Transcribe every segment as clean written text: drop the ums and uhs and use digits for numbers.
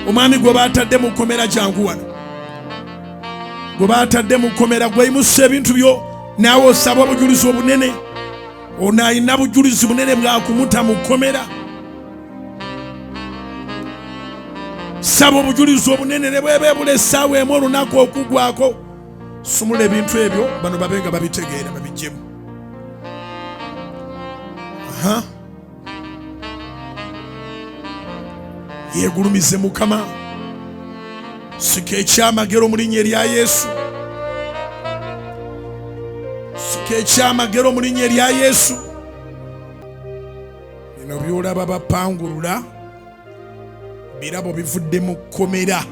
Omwami gwe batadde mu kkomera, jangu wano. Gwe batadde mu kkomera, gweyimusa ebintu byo naawe osaba obujulizi obunene. Ono alina bujulizi bunene bwakumuta mu kkomera. Saba obujulizi obunene ne bweba ebula essaawa emu olunaku okugwako. Sumula ebintu ebyo bano babe nga babitegeera babijjemu. Aha. Yeegulumize Mukama. Sika ekyamagero mu linnya erya Yesu. Sika ekyamagero mu linnya erya Yesu. Bino by'olaba bapangulula birabo bivudde mu kkomera.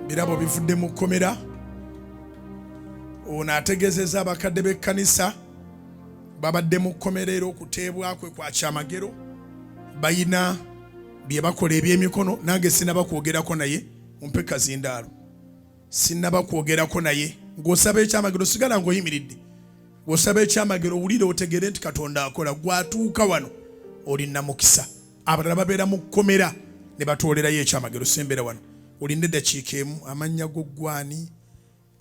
Birabo bivudde mu kkomera. Ono ategeezezza abakadde b'ekkanisa babadde mu kkomera era okuteebwa kwe kwa kyamagero. Balina bye bakola eby'emikono. Nange sinaba kwogerako naye, mumpe kazindaalo. Sinaba kwogerako naye. Ng'osaba ekyamagero sigala ng'oyimiridde. Ng'osaba ekyamagero wulira otegere nti Katonda akola. Gw'atuuka wano oli namukisa. Abalala babeera mu kkomera ne batoolerayo ekyamagero. Sembera wano olinde eddakiika emu. Amannya go gwani?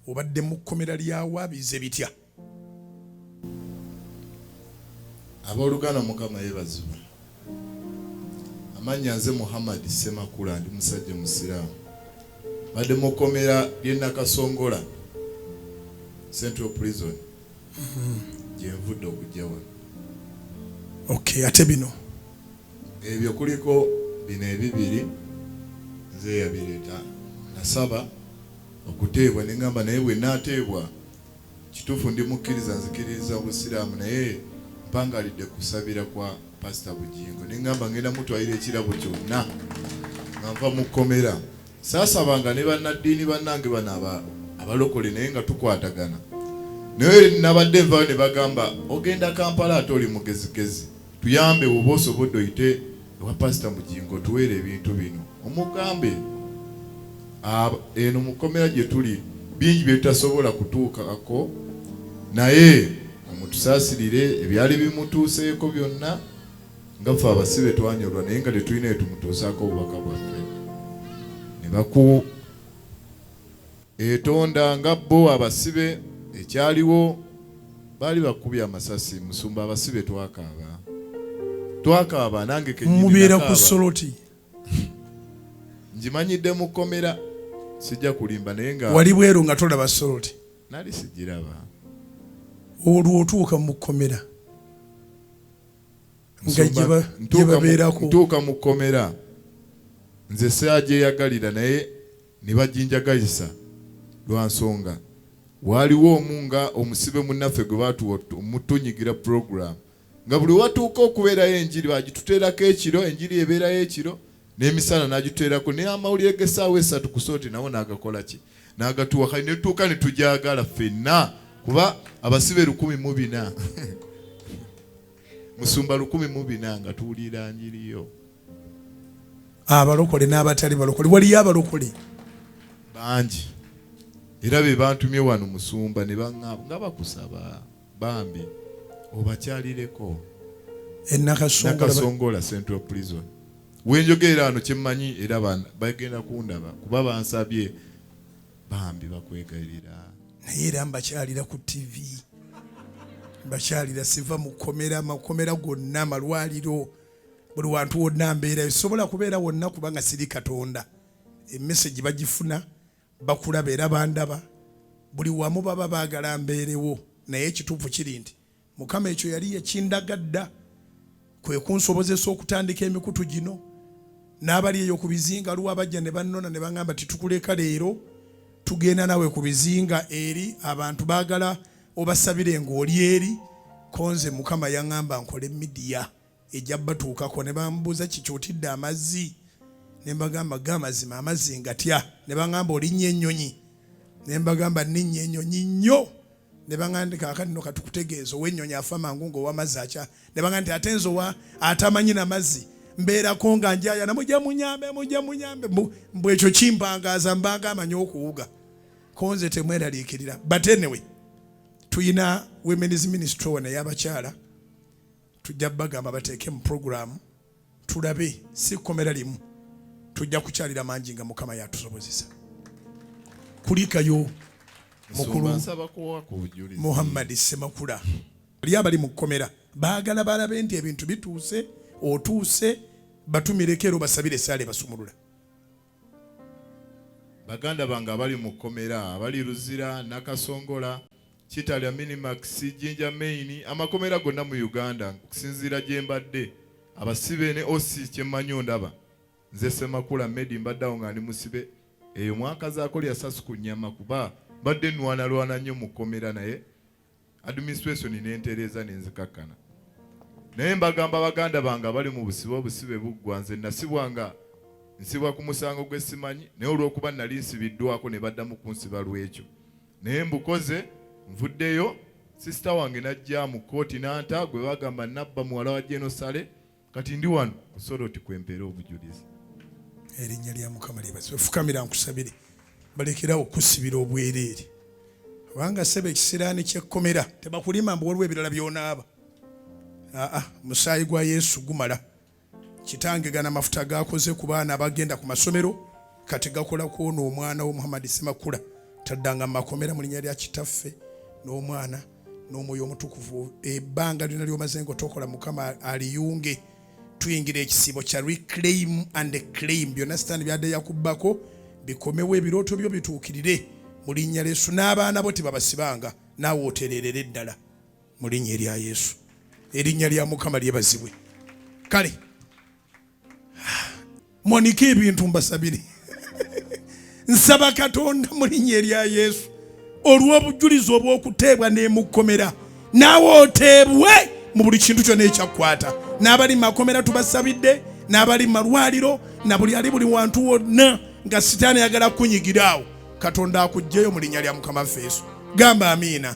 Obadde mu kkomera lyawa? Bize bitya? Abooluganda, Mukama yeebazibwe. Amannya nze Muhammad Ssemakula, ndi musajja Musiraamu. Mbadde mu kkomera ly'e Nakasongola Central Prison gye nvudde okujja wano. Okay, ate bino ebyo kuliko bino ebibiri nze yabireeta. Nasaba okuteebwa ne ŋŋamba naye bwe naateebwa kituufu ndi mukkiriza, nzikiririza mu Busiraamu, naye mpangalidde kusabira kwa Pasita Bugingo ne ŋŋamba ngenda mutwalira ekirabo kyonna nga nva mu kkomera. Saasabanga ne bannaddiini bannange bano abalokole naye nga tukwatagana. Naye nabadde nvayo ne bagamba ogenda Kampala ate oli mugezigezi, tuyambe bw'oba osobodde oyite ewa Pasita Bugingo otuweere ebintu bino omugambe eno mu kkomera gye tuli bingi bye tutasobola kutuukako naye omutusaasirire ebyali bimutuuseeko byonna nga ffe abasibe twanyolwa naye nga tetulina we tumutuusaako obubaka bwaffe. Ne baku etonda nga bo abasibe ekyaliwo baali bakubye amasasi musumba abasibe twakaaba twakaaba nange kennyini Mubeera ku soloti. Ngimanyidde mu kkomera sijja kulimba naye nga wali bweru nga tolaba soloti. Nali sigiraba. Olwo otuuka mu kkomera nga gye babeerako. Ntuuka mu kkomera nze saagyeyagalira naye ne baginjagazisa lwa nsonga waaliwo omu nga omusibe munnaffe gwe baatuwa omutunyigira program nga buli watuuka okubeerayo enjiri bagituteerako ekiro, enjiri ebeerayo ekiro n'emisana n'agituteerako naye amawulire g'essaawa esatu ku sooti nawo n'agakola ki n'agatuwa kale ne tutuuka ne tugyagala ffenna kuba abasibe 1400 musumba 1400 nga tuwulira njiriyo. Abalokole n'abatali balokole, waliyo abalokole bangi era be bantumye wano musumba ne baŋŋamba nga bakusaba bambi obakyalireko e Nakasongola Central Prison wenjogerera wano kyemmanyi era bagenda kundaba kuba bansabye bambi bakwegayirira. Naye era mbakyalira ku TV, mbakyalira, siva mu kkomera, amakomera gonna, amalwaliro, buli wantu wonna mbeerayo. Sisobola kubeera wonna kubanga siri Katonda. Emesegi bagifuna, bakulaba era bandaba buli wamu, baba baagala mbeerewo. Naye ekituufu kiri nti Mukama ekyo yali yakindaga dda, kwe kunsobozesa okutandika emikutu gino. N'abali eyo ku bizinga luwa bajja ne bannona ne baŋŋamba titukuleka leero, tugenda nawe ku bizinga eri abantu baagala obasabire ng'oli eri. Ko nze Mukama yaŋŋamba nkole midiya ejja batuukako. Ne bambuuza kiki otidde amazzi, ne mbagamba ga amazima amazzi ngatya. Ne baŋŋamba olinnya ennyonyi, ne mbagamba nninnya ennyonyi nnyo. Ne baŋŋamba nti kaakati nno katukutegeeza ow'ennyonyi afa mangu ng'ow'amazzi akya. Ne baŋŋamba nti ate nze owa atamanyi na mazzi mbeerako nga njayana mujje munyambe mujje munyambe mbu ekyo kimpangaaza mbanga amanyi okuwuga. Ko nze temweraliikirira. But anyway tuyina women's ministry wano ey'abakyala. Tujja bagamba bateeke mu puroguramu tulabe, si kkomera limu, tujja kukyalira mangi nga Mukama yatusobozesa. Kulikayo mukulu Muhammad Ssemakula. Ali abali mu kkomera baagala balabe nti ebintu bituuse, otuuse, batumireko era obasabire essaala ebasumulula. Baganda bange abali mu kkomera, abali Luzira, Nakasongola, Kitalya, Minimax, Jinja Main, amakomera gonna mu Uganda, okusinziira gye mbadde, abasibe ne OC kyemmanyi ondaba. Nze Ssemakula Medi, mbadde awo nga ndi musibe eyo mwankazaako lya ssasi ku nnyama kuba mbadde nnwanalwana nnyo mu kkomera, naye administration nentereeza nenzikakkana. Naye mbagamba baganda bange abali mu busibe, obusibe buggwa. Nze nasibwa nga nsibwa ku musango gwe simanyi, naye olw'okuba nali nsibiddwako ne baddamu kunsiba lw'ekyo, naye mbukoze nvuddeyo. Sisita wange najja mu kkooti nanta gwe bagamba nabba muwala wa Jeno Sale. Kati ndi wano ku Soroti kwempeera obujulizi. Erinnya lya Mukama lyebazibwe. Fukamira nkusabire, balekerawo okusibira obwereere, kubanga ssebo ekisiraani ky'ekkomera tebakulima mbu waliwo ebirala by'onaaba. Aa, musaayi gwa Yesu gumala. Kitange, gana amafuta gakoze ku baana abagenda ku masomero, kati gakola ku ono omwana wo Muhammad Ssemakula, taddanga mu makomera, mu linnya lya Kitaffe n'Omwana n'Omwoyo Omutukuvu. Ebbanga lyonna ly'omaze nga otokola, Mukama aliyunge. Tuyingira ekisiibo kya reclaim and claim. Byonna Sitaani byadde yakubbako bikomewo, ebirooto byo bituukirire mu linnya lya Yesu, n'abaana bo tebabasibanga, naawe otereerere ddala mu linnya erya Yesu. Erinnya lya Mukama lyebazibwe. Kale mwanike ebintu mbasabire. Nsaba Katonda mu linnya erya Yesu, olw'obujulizi obw'okuteebwa n'emukkomera, naawe oteebwe mu buli kintu kyonna ekyakukwata. N'abali mu makomera tubasabidde, n'abali mu malwaliro, na buli ali buli wantu wonna nga Sitaani ayagala kukunyigira awo, Katonda akuggyeyo mu linnya lya Mukama waffe Yesu. Gamba amiina.